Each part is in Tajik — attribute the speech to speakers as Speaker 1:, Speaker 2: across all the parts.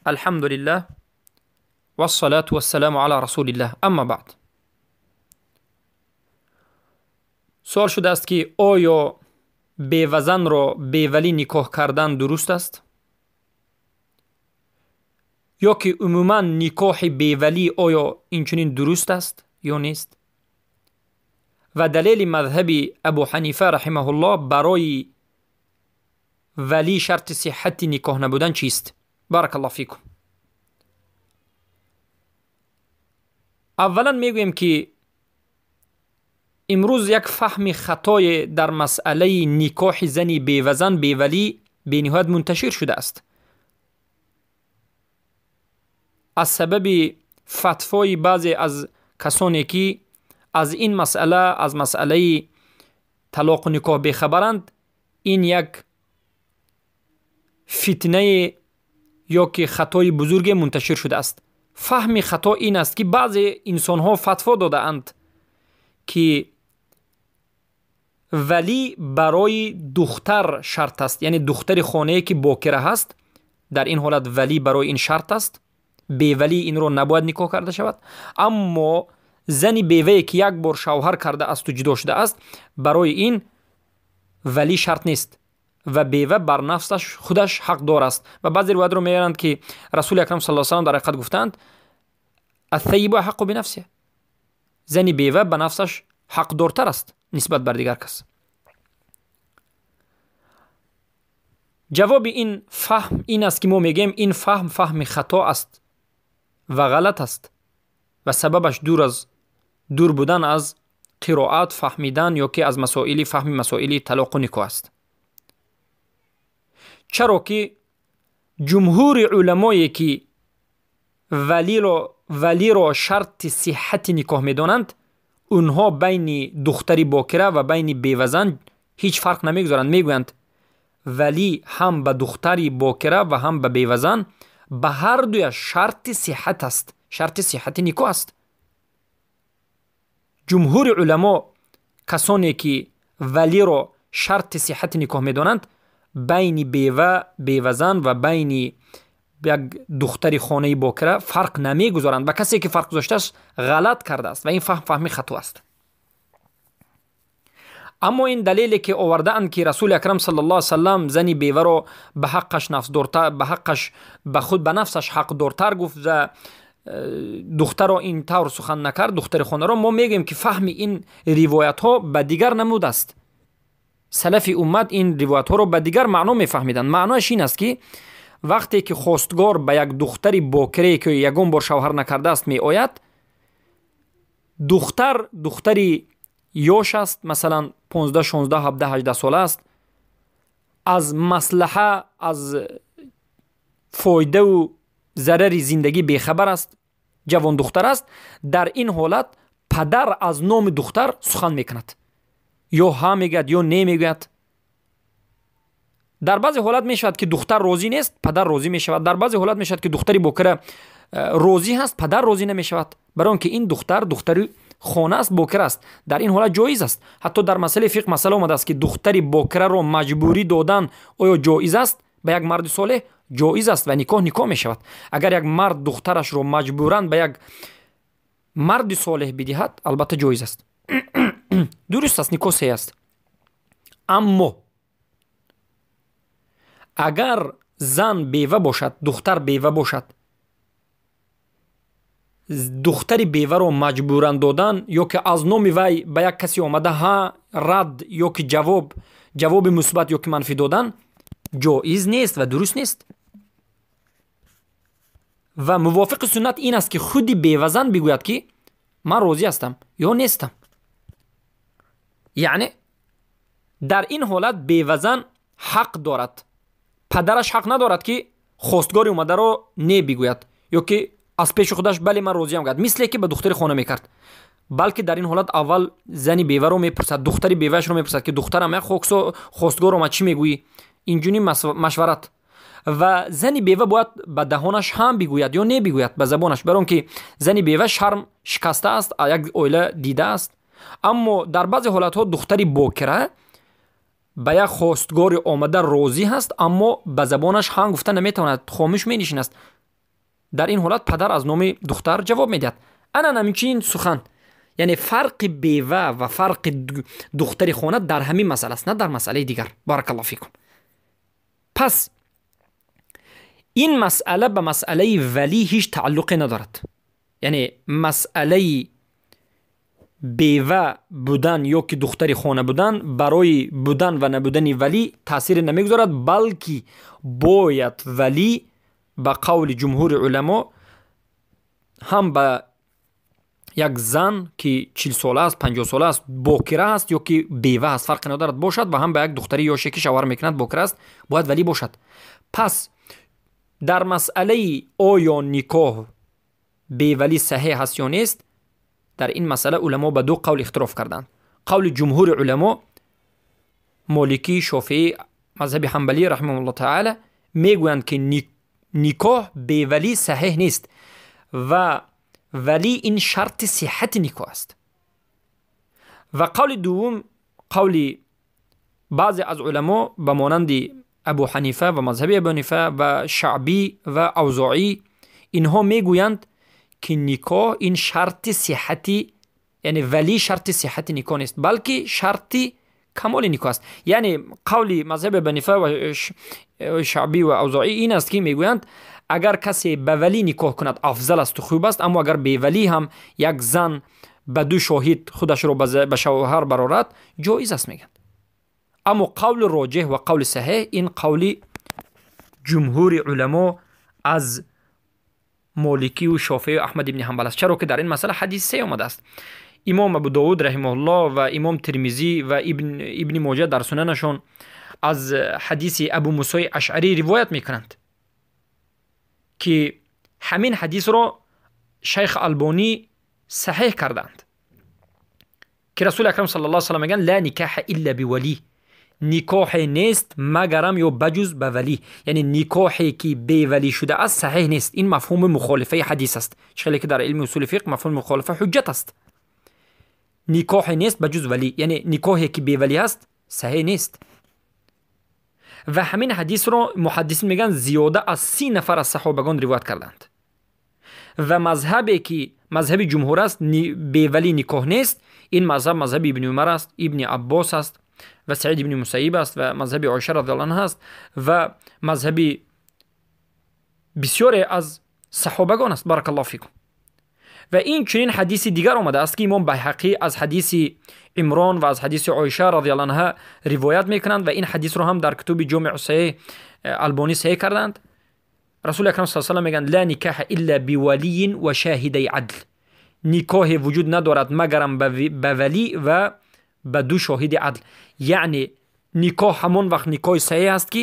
Speaker 1: الحمد لله والصلاة والسلام على رسول الله اما بعد. سوال شده است که آیا بیوزن را بیولی نکاح کردن درست است؟ یا که عموما نکاح بیولی آیا اینچنین درست است یا نیست؟ و دلیل مذهب ابو حنیفه رحمه الله برای ولی شرط صحت نکاح نبودن چیست؟ بارک الله فیکم. اولا میگوییم که امروز یک فهم خطای در مسئله نکاح زنی بیوزن بیولی به نهایت منتشر شده است. از سبب فتوای بعضی از کسانی که از این مسئله، از مسئله طلاق و نکاح بیخبرند، این یک فتنه یا که خطای بزرگ منتشر شده است. فهم خطا این است که بعضی انسان ها فتوا داده اند که ولی برای دختر شرط است، یعنی دختر خانه که باکره هست، در این حالت ولی برای این شرط است، بی ولی این رو نباید نکاح کرده شود. اما زن بیوه که یک بار شوهر کرده است و جدا شده است، برای این ولی شرط نیست و بیوه بر نفسش خودش حق دار است. و بعضی روایت رو میارند که رسول اکرم صلی الله علیه و سلم در حقیقت گفتند الثیب حق بنفسه، زن بیوه به نفسش حق دارتر است نسبت بر دیگر کس. جواب این فهم این است که ما میگیم این فهم فهم خطا است و غلط است و سببش دور بودن از قرائت، فهمیدن یا که از مسائل فهم مسائل طلاق و نکاح است. چرا که جمهور علمایی که ولی را شرط صحت نکاح میدانند، اونها بین دختری باکره و بین بیوزن هیچ فرق نمیگذارند. میگویند ولی هم به دختری باکره و هم به بیوزن به هر دوی شرط صحت است، شرط صحت نکاح است. جمهور علما کسانی که ولی را شرط صحت نکاح میدانند، بین بیوه بیوزن و بین یک دختر خانه باکره فرق نمیگذارند و کسی که فرق گذاشته است غلط کرده است و این فهم فهم خطا است. اما این دلیلی که آورده اند که رسول اکرم صلی الله علیه و سلم زن بیوه را به حقش نفس دورتر، به حقش به خود به نفسش حق دورتر گفت و دختر را این طور سخن نکرد، دختر خانه را، ما میگیم که فهم این روایت ها به دیگر نمود است. سلف امت این روایت ها را به دیگر معنا میفهمیدند. معنایش این است که وقتی که خواستگار به یک دختر باکره که یگان بار شوهر نکرده است می آید، دختر دختری یاش است، مثلا 15 16 17 18 ساله است، از مصلحه، از فایده و ضرر زندگی بیخبر است، جوان دختر است. در این حالت پدر از نام دختر سخن میکند، یا ها میگوید یا نه میگوید. در بعضی حالت میشود که دختر راضی نیست، پدر راضی میشود. در بعضی حالت میشود که دختری باکره راضی هست، پدر راضی نمیشود، برای آنکه این دختر دختری خانه است، باکره است. در این حالت جایز است. حتی در مسئله فقه مسئله آمده است که دختری باکره را مجبوری دادن آیا جایز است؟ به یک مرد صالح جایز است و نکاح نکاح میشود. اگر یک مرد دخترش را مجبورا به یک مرد صالح بدهد، البته جایز است، درست است، نکاح صحیح است. اما اگر زن بیوه باشد، دختر بیوه باشد، دختر بیوه را مجبورا دادن یا که از نام وی به یک کسی آمده ها رد یا که جواب مثبت یا که منفی دادن جایز نیست و درست نیست. و موافق سنت این است که خودی بیوه زن بگوید که من راضی هستم یا نیستم. یعنی در این حالت بیوه زن حق دارد، پدرش حق ندارد که خواستگاری اومده را نه بگوید یا که از پیش خودش بله من راضیم گوید، مثل که به دختر خانه میکرد. بلکه در این حالت اول زنی بیوه رو میپرسد، دختری بیوهش رو میپرسد که دخترم یک خواستگار اومد چی میگویی، اینجوری مشورت. و زن بیوه باید به دهانش هم بگوید یا نه بگوید به زبانش، برای که زن بیوه شرم شکسته است، یک عائله دیده است. اما در بعضی حالت ها دختری باکره به یک خواستگار آمده راضی هست، اما به زبانش هم گفته نمیتواند، خاموش می نشیند. Дар ин ҳолат падар аз номи духтар ҷавоб медиҳад. Ана ҳамчунин сухан, яъне фарқи бева ва фарқи духтари хона дар ҳамин масъала аст, на дар масъалаи дигар. Баракаллоҳу фикум. Пас ин масъала ба масъалаи валӣ ҳеҷ тааллуқе надорад. Яъне масъалаи бева будан ё ки духтари хона будан барои будан ва набудани валӣ таъсире намегузорад, балки бояд валӣ ба қавли ҷумҳури уламо ҳам ба як зан ки 40 сола аст, 50 сола аст, бокира аст ё ки бева аст, фарқе надорад, бошад, ва ҳам ба як духтари ёше ки шавҳар мекунад, бокира аст, бояд валӣ бошад. Пас дар масъалаи оё никоҳ бевалӣ саҳеҳ аст ё нест, дар ин масъала уламо ба ду қавл ихтилоф карданд. Қавли ҷумҳури уламо, моликӣ, шофеӣ, мазҳаби ҳанбалӣ раҳимаҳумуллоҳ таала, мегӯянд, ки никоҳ бевалӣ саҳеҳ нест ва валӣ ин шарти сиҳҳати никоҳ аст. Ва қавли дуввум, қавли баъзе аз уламо ба монанди Абу Ҳанифа ва мазҳаби Абу Ҳанифа ва Шаъбӣ ва Авзоӣ, инҳо мегӯянд, ки никоҳ ин шарти сиҳҳати, яъне валӣ шарти сиҳҳати никоҳ нест, балки шарти камоли никоҳ аст. Яъне қавли мазҳаби Абу Ҳанифа ва Шаъбӣ ва Авзоӣ ин аст, ки мегӯянд, агар касе ба валӣ никоҳ кунад, афзал асту хуб аст, аммо агар бевалӣ ҳам як зан ба ду шоҳид худашро ба шавҳар барорад, ҷоиз аст, мегӯянд. Аммо қавли роҷеҳ ва қавли саҳеҳ ин қавли ҷумҳури уламо аз моликию шофею Аҳмад ибни Ҳанбал аст, чаро ки дар ин масъала ҳадис се омадааст. Имом Абу Довуд раҳимаҳуллоҳ ва имом Термизӣ ва Ибни Моҷа дар сунанашон аз ҳадиси Абу Мусои Ашъарӣ ривоят мекунанд, ки ҳамин ҳадисро шайх Албонӣ саҳеҳ карданд, ки Расули Акрам сал ла салам мегӯянд: «Ла никаҳа илла бивалӣ», никоҳе нест, магарам ё баҷуз ба валӣ. Яъне никоҳе ки бевалӣ шудааст, саҳеҳ нест. Ин мафҳуми мухолифаи ҳадис аст, чӣ хеле ки дар илми усули фиқҳ мафҳуми мухолифа ҳуҷҷат аст. Никоҳе нест ба ҷуз валӣ, яъне никоҳе ки бевалӣ аст, саҳеҳ нест. Ва ҳамин ҳадисро муҳаддисин мегӯянд, зиёда аз 30 нафар аз саҳобагон ривоят карданд. Ва мазҳабе ки мазҳаби ҷумҳур аст, бевалӣ никоҳ нест, ин мазҳаб мазҳаби Ибни Умар аст, Ибни Аббос аст ва Саид ибни Мусаиб аст ва мазҳаби Оиша радиаллоҳу анҳа аст ва мазҳаби бисёре аз саҳобагон аст. Баракаллоҳу фикум. Ва ин чунин ҳадиси дигар омадааст, ки имом Байҳақӣ аз ҳадиси Имрон ва аз ҳадиси Оиша радиаллоҳу анҳа ривоят мекунанд ва ин ҳадисро ҳам дар китоби Ҷомеъу Саҳеҳ Албонӣ саҳеҳ карданд. Расули акрам с салам мегӯянд: «Ла никаҳа илла бивалиин ва шоҳидаи адл», никоҳе вуҷуд надорад, магарам ба валӣ ва ба ду шоҳиди адл. Яъне никоҳ ҳамон вақт никоҳи саҳеҳ аст, ки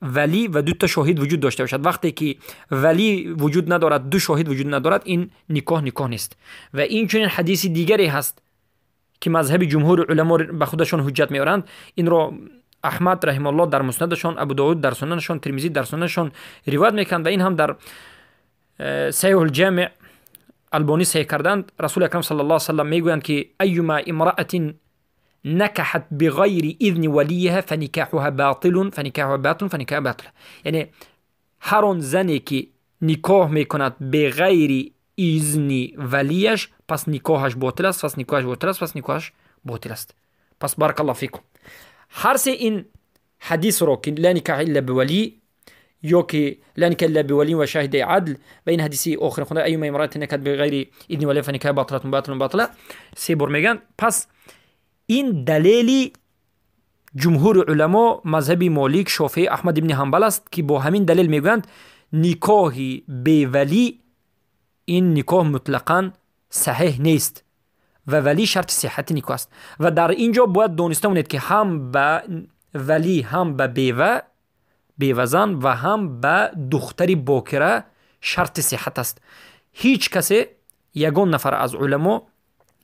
Speaker 1: валӣ ва дута шоҳид вуҷуд дошта бошад. Вақте ки валӣ вуҷуд надорад, ду шоҳид вуҷуд надорад, ин никоҳ никоҳ нест. Ва инчунин ҳадиси дигаре ҳаст, ки мазҳаби ҷумҳури уламо ба худашон ҳуҷҷат меоранд. Инро Аҳмад раҳималлоҳ дар муснадашон, Абу Довуд дар сунанашон, Термизӣ дар сунанашон ривоят мекунанд ва ин ҳам дар Саҳиҳулҷамеъ Албонӣ саҳеҳ карданд. Расули акрам сал ла салам мегӯянд, ки «أيما امرأة نكحت بغير إذن وليها فنكاحها باطل، فنكاحها باطل، فنكاحها باطل». Яъне ҳар он зане ки никоҳ мекунад беғайри изни валияш, пас никоҳаш ботил аст, пас никоҳаш ботил аст, пас никоҳаш ботил аст. Пас баракаллоҳу фикум, ҳар се ин ҳадисро, ки لا نكاح إلا بولي ё ки لا نكاح إلا بولي وشاهدي عدل ва ин ҳадиси охирин хонда, أيما امرأة نكحت بغير إذن وليها فنكاحها باطلة، باطلة، باطلة, се бор мегӯянд. Пас ин далели ҷумҳури уламо, мазҳаби Молик, Шофеӣ, Аҳмад ибни Ҳанбал аст, ки бо ҳамин далел мегӯянд, никоҳи бевалӣ ин никоҳ мутлақан саҳеҳ нест ва валӣ шарти сиҳҳати никоҳ аст. Ва дар ин ҷо бояд дониста монед, ки ҳам ба валӣ, ҳам ба бева, бевазан ва ҳам ба духтари бокира шарти сиҳҳат аст. Ҳеҷ касе, ягон нафар аз уламо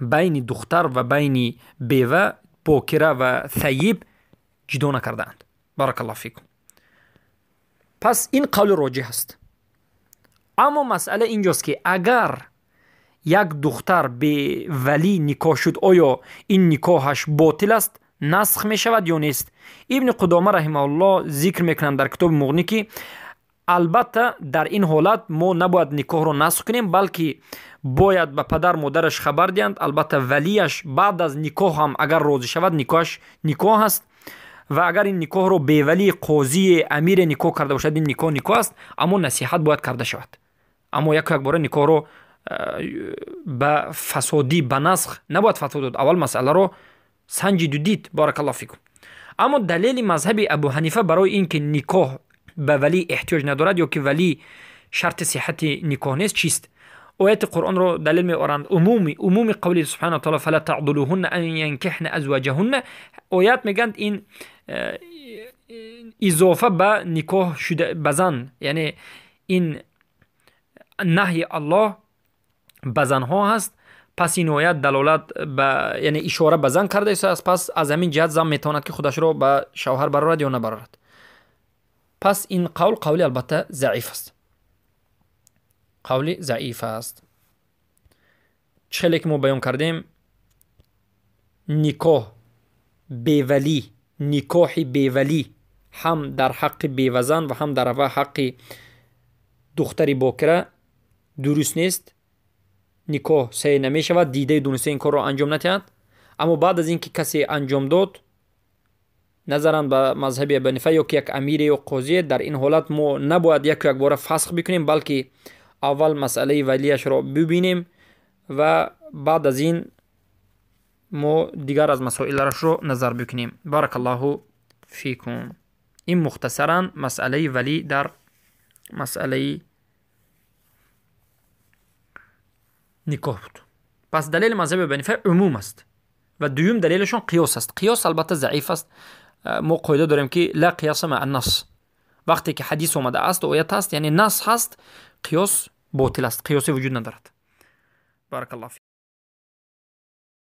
Speaker 1: байни духтар ва байни бева, бокира ва сайиб ҷудо накардаанд. Баракаллоҳу фикум. Пас ин қавли роҷиҳ аст. Аммо масъала инҷост, ки агар як духтар бевалӣ никоҳ шуд, оё ин никоҳаш ботил аст, насх мешавад ё нест? Ибни Қудома раҳимаҳуллоҳ зикр мекунанд дар китоби Муғнӣ, ки Албатта, дар ин ҳолат мо набояд никоҳро насх кунем, балки бояд ба падар модараш хабар диҳанд. Албатта, валияш баъд аз никоҳ ҳам агар розӣ шавад, никоҳаш никоҳ аст, ва агар ин никоҳро бевалии қозие, амире никоҳ карда бошад, ин никоҳ никоҳ аст, аммо насиҳат бояд карда шавад. Аммо яку якбора никоҳро ба фасодӣ, ба насх набояд фатво дод. Аввал масъаларо санҷиду дид. Баракаллоҳу фикум. Аммо далели мазҳаби Абу Ҳанифа барои ин ки никоҳ ба валӣ эҳтиёҷ надорад ё ки валӣ шарти сиҳати никоҳ нест, чист? Ояти Қуръонро далел меоранд. Умуми қавли субҳана таала: фала таъдулуҳунна ан янкиҳна азваҷаҳунна. Оят мегӯянд, ин изофа ба никоҳ шуда ба зан, яъне ин наҳйи Аллоҳ ба занҳо ҳаст. Пас ин оят далолат ба, яъне ишора ба зан карда истодааст. Пас аз ҳамин ҷиҳат зан метавонад, ки худашро ба шавҳар барорад ё набарорад. Пас ин қавл қавли албатта заиф аст, қавли заиф аст. Чӣ хеле ки мо баён кардем, никоҳ бевалӣ, никоҳи бевалӣ ҳам дар ҳаққи бевазан ва ҳам дар ҳаққи духтари бокира дуруст нест. Никоҳ саҳеҳ намешавад, дидаю дониста ин корро анҷом надиҳад. Аммо баъд аз ин ки касе анҷом дод, назаран ба мазҳаби Абу Ҳанифа ё ки як амире ё қозие, дар ин ҳолат мо набояд яку якбора фасх бикунем, балки аввал масъалаи валияшро бибинем ва баъд аз ин мо дигар аз масоилашро назар бикунем. Баракаллоҳу фикум. Ин мухтасаран масъалаи валӣ дар масъалаи никоҳ буд. Пас далели мазҳаби Абу Ҳанифа умум аст ва дуюм далелашон қиёс аст. Қиёс албатта заиф аст. Мо қоида дорем, ки ла қиёса маа нас. Вақте ки ҳадис омада аст, оят аст, яъне нас ҳаст, қиёс ботил аст, қиёсе вуҷуд надорад. Баракаллоҳу.